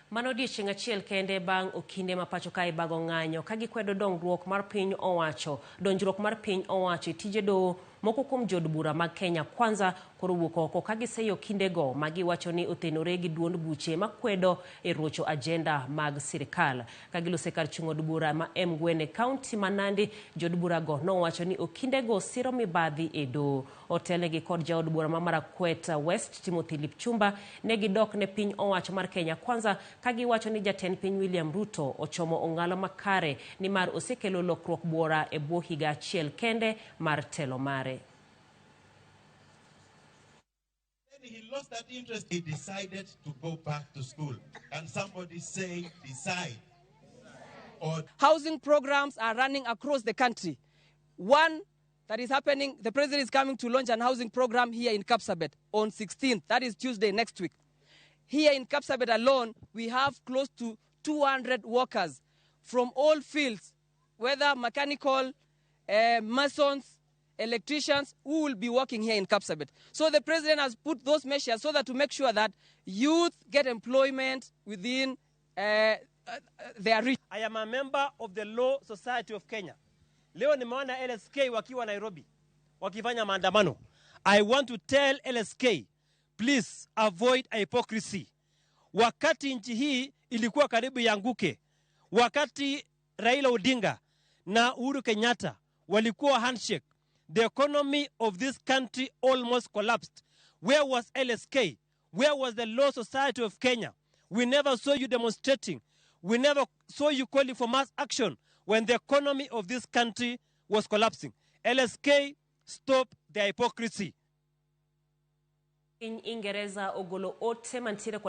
Mano odiechieng' achiel kende bang' okinde ma pacho kae bago ng'anyo ka gikwedo dongruok mar piny owacho, donjruok mar piny owacho e tije doho. Moko kuom jood bura mag Kenya Kwanza koro wuok oko ka giseyo okindego ma giwacho ni othenore gi duond buche makwedo e rocho ajenda mag sirikal. Ka gilose kar chung' od bura ma Emgwen e kaunti ma Nandi, jood burago nowacho ni okindego siro mibadhi e doho. Otelnegi kod jaod bura ma Marakwet West Timothy Lipchumba ne gidok ne piny owacho mar Kenya Kwanza ka giwacho ni jatend piny William Ruto ochomo ong'ala makare nimar osekelo lokruok buora e bwo higa achiel kende mar telo mare. Then he lost that interest. He decided to go back to school. And somebody say, "Decide." Or Housing programs are running across the country. One that is happening, the president is coming to launch an housing program here in Kapsabet on 16th, that is Tuesday next week. Here in Kapsabet alone, we have close to 200 workers from all fields, whether mechanical, masons, electricians, who will be working here in Kapsabet. So the president has put those measures so that to make sure that youth get employment within their reach. I am a member of the Law Society of Kenya. Leo nimeona LSK wakiwa Nairobi wakifanya maandamano. I want to tell LSK, please avoid hypocrisy. Wakati nchi hii ilikuwa karibu ianguke, wakati Raila Odinga na Uhuru Kenyatta walikuwa handshake, the economy of this country almost collapsed. Where was LSK? Where was the Law Society of Kenya? We never saw you demonstrating. We never saw you calling for mass action when the economy of this country was collapsing. LSK, stop the hypocrisy. Piny Ingereza ogolo ote mantiere.